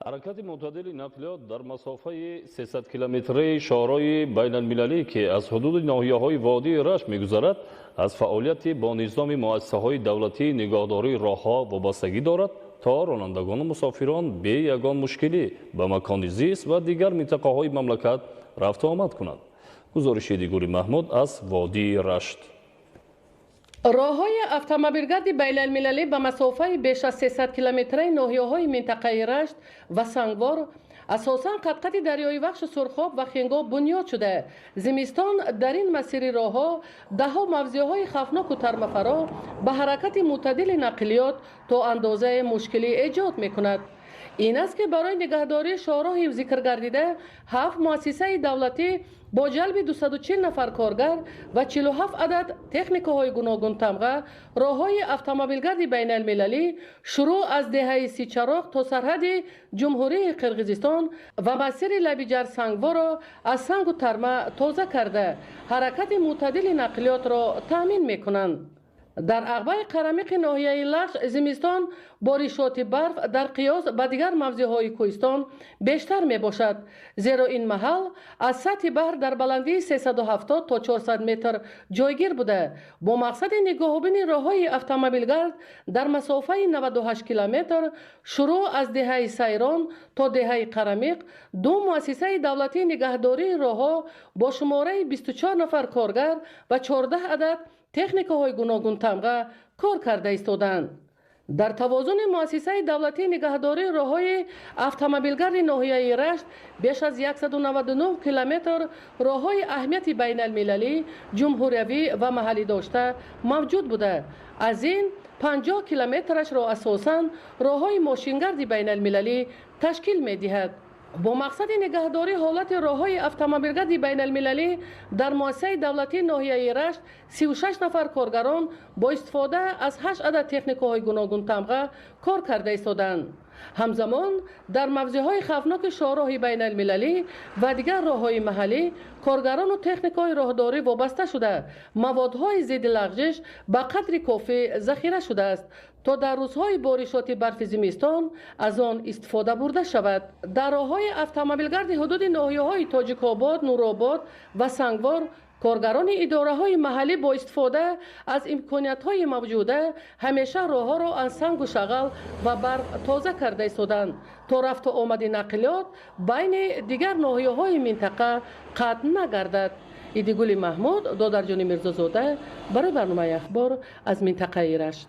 Ҳаракати мӯътадили нақлиёт дар масофаи 300 километраи шоҳроҳи байналмилалӣ, ки аз ҳудуди ноҳияҳои водии Рашт мегузарад, аз фаъолияти бо низоми муассисаҳои давлатии нигоҳдории роҳҳо вобастагӣ дорад, то ронандагону мусофирон бе ягон мушкилӣ ба макони зист ва дигар минтақаҳои мамлакат рафту омад кунанд. Гузориши Дигури Маҳмуд аз водии Рашт. Роҳҳои автомобилгарди байналмилалӣ ба масофаи беш аз 300 километраи ноҳияҳои минтақаи Рашт ва Сангвор асосан қадқади дарёи Вахшу Сурхоб ва Хингоб бунёд шуда, зимистон дар ин масири роҳҳо даҳҳо мавзеъҳои хавфноку тармафаро ба ҳаракати мӯътадили нақлиёт то андозаи мушкилӣ эҷод мекунад. Ин аст, ки барои нигаҳдории шоҳроҳи зикргардида ҳафт муассисаи давлатӣ бо ҷалби 240 нафар коргар ва 47 адад техникаҳои гуногунтамға роҳҳои автомобилгарди байналмилалӣ шурӯъ аз деҳаи Сичароғ то сарҳади Ҷумҳурии Қирғизистон ва масири Лабиҷар Сангворо аз сангу тарма тоза карда, ҳаракати мӯътадили нақлиётро таъмин мекунанд. Дар ағбаи Қарамиқи ноҳияи Лахш зимистон боришоти барф дар қиёс ба дигар мавзеъҳои кӯҳистон бештар мебошад, зеро ин маҳал аз сатҳи баҳр дар баландии 370 то 400 метр ҷойгир буда, бо мақсади нигоҳубини роҳҳои автомобилгард дар масофаи 98 километр шурӯъ аз деҳаи Сайрон то деҳаи Қарамиқ ду муассисаи давлатии нигаҳдории роҳҳо бо шумораи 24 нафар коргар ва 14 адад техникаҳои гуногунтамға кор карда истодаанд. Дар тавозуни муассисаи давлатии нигаҳдории роҳҳои автомобилгарди ноҳияи Рашт беш аз 199 километр роҳҳои аҳамияти байналмилалӣ, ҷумҳуриявӣ ва маҳаллӣ дошта мавҷуд буда, аз ин 50 километрашро асосан роҳҳои мошингарди байналмилалӣ ташкил медиҳад. Бо мақсади нигаҳдории ҳолати роҳҳои автомобилгарди байналмилалӣ дар муассисаи давлатии ноҳияи Рашт 36 нафар коргарон бо истифода аз 8 адад техникаҳои гуногунтамға кор карда истодаанд. Ҳамзамон дар мавзеъҳои хавфноки шоҳроҳи байналмилалӣ ва дигар роҳҳои маҳаллӣ коргарону техникаҳои роҳдорӣ вобаста шуда, маводҳои зидди лағжиш ба қадри кофӣ захира шудааст, то дар рӯзҳои боришоти барфи зимистон аз он истифода бурда шавад. Дар роҳҳои автомобилгарди ҳудуди ноҳияҳои Тоҷикобод, Нуробод ва Сангвор коргарони идораҳои маҳаллӣ бо истифода аз имкониятҳои мавҷуда ҳамеша роҳҳоро аз сангу шағал ва барф тоза карда истодаанд, то рафту омади нақлиёт байни дигар ноҳияҳои минтақа қатъ нагардад. Идигули Маҳмуд, Додарҷони Мирзозода барои барномаи «Ахбор» аз минтақаи Рашт.